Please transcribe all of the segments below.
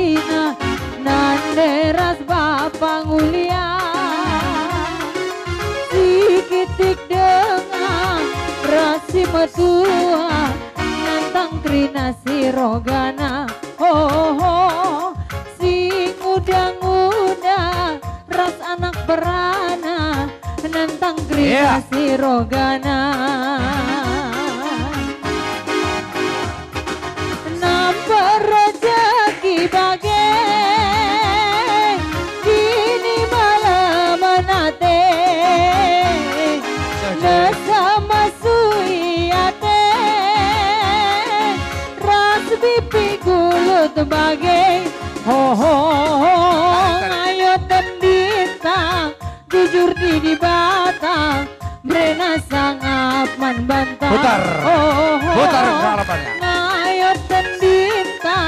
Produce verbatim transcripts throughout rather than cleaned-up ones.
Ina, nande ras bapa ngulia, si kitik denga ras si metua, nantang kerina si rogana. Oh, oh, si nguda-nguda ras anak perana, nantang kerina Iya. si rogana. Nampa rejeki bage, kini malemen ate, Saja. Nesa masui ate, ras bipi gulut bage. Ho, ho, ho, ho, Tarik, tarik. Ayo tendinta, jujur di Dibata, berena sangap man banta. Putar. Oh, oh, oh. Putar harapannya. Ngayo tendinta,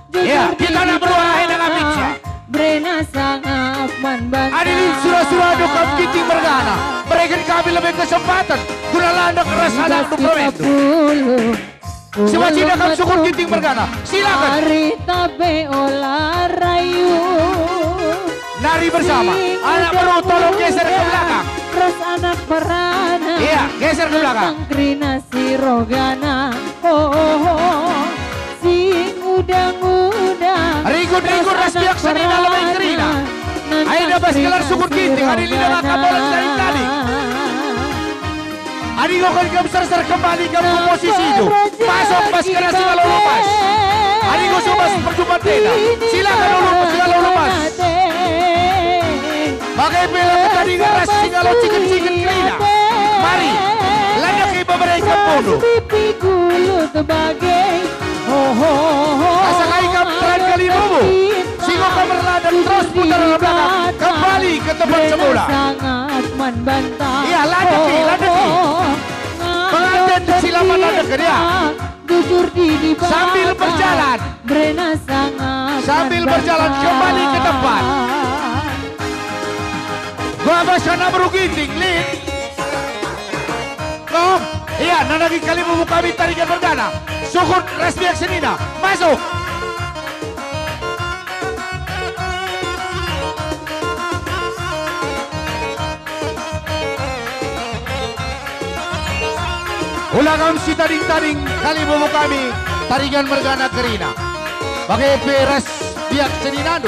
jujur Iya, di kita anak Dibata, berdoa, hai nang apit, ya. Berena sangap man banta. Adili sura-sura dukam Ginting mergana. Berikan kami lebih kesempatan guna landek ras anak dupermendu. Siwacina kam sukut Ginting mergana. Silakan. Ari tabe ola rayu. Nari bersama. Anak beru, tolong geser ke belakang. Ras anak perana. Iya, geser ke belakang. Nantang kerina si rogana. Oh, oh, oh. Si nguda-nguda. Rikut-rikut ras biak senina lebe kerina. Aida bas gelar sukut Ginting. Adili denga kabolan tadi-tadi. Adi enggo kin kam serser kembali kam ku posisindu, masuk bas kerina si ngalo lepas. Adi enggo subas perjumpaan tenda, silakan ulur si ngalo lepas. Bage pe la ketading ras si ngalo ciken-ciken kerina. Mari, landeki bebere kampungnu. Asa kai kam teran kalimbundu, si enggo kam erlandek terus putar arah belakang, kembali ke tempat semula. Iya, landeki, landeki. Pengantin silaman landek, ya. Sambil berjalan. Sambil berjalan kembali ke tempat. Babas anak beru Ginting, Lin. Kom, iya, nandangi kalimbubu kami tarigan mergana. Sukut ras biak senina. Masuk. Ula kam sitading-tading kalimbubu kami, tarigan mergana kerina. Bage pe ras biak seninandu.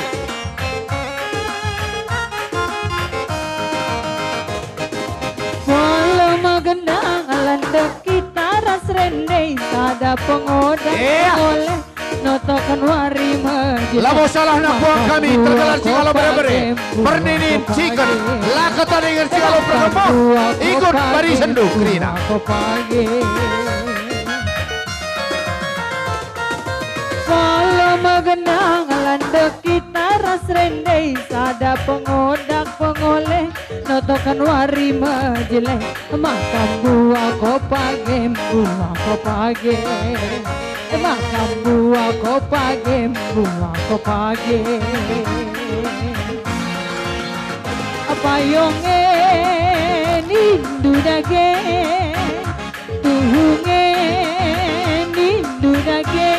Walau magendang landek kita ras rende sada pengoda Iya. Oleh notoken wari meje. Labo salah napuang kami tergelar si ngalo bere-bere, perninin ciken, la ketadingen si ngalo perkemah, ikut barisendu kerina. Walau magendang landek kita ras rende sada pengoda pengoleh notoken wari mejeleh. Makam buah ko page, buah ko page. Makam buah ko page, buah ko page. Payung e nindu dage, tuhung e nindu dage,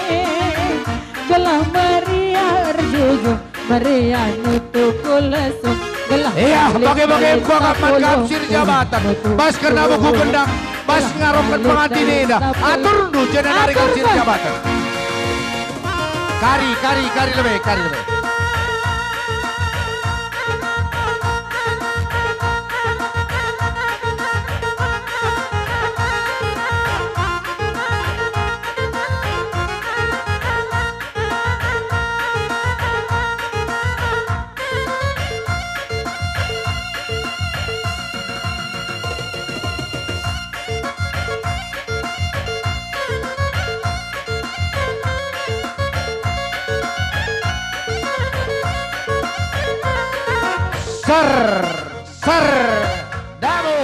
gelah meriah erjujung. Meriah nutuku lesung, gelah Iya, bage-bage kuakap man kam sir jabatan. Bas kerna buku gendang, bas ngaroken pengantin enda. Aturndu jenda nari kam sir jabatan. Kari, kari, kari lebe, kari lebe. Ser, ser, dabo,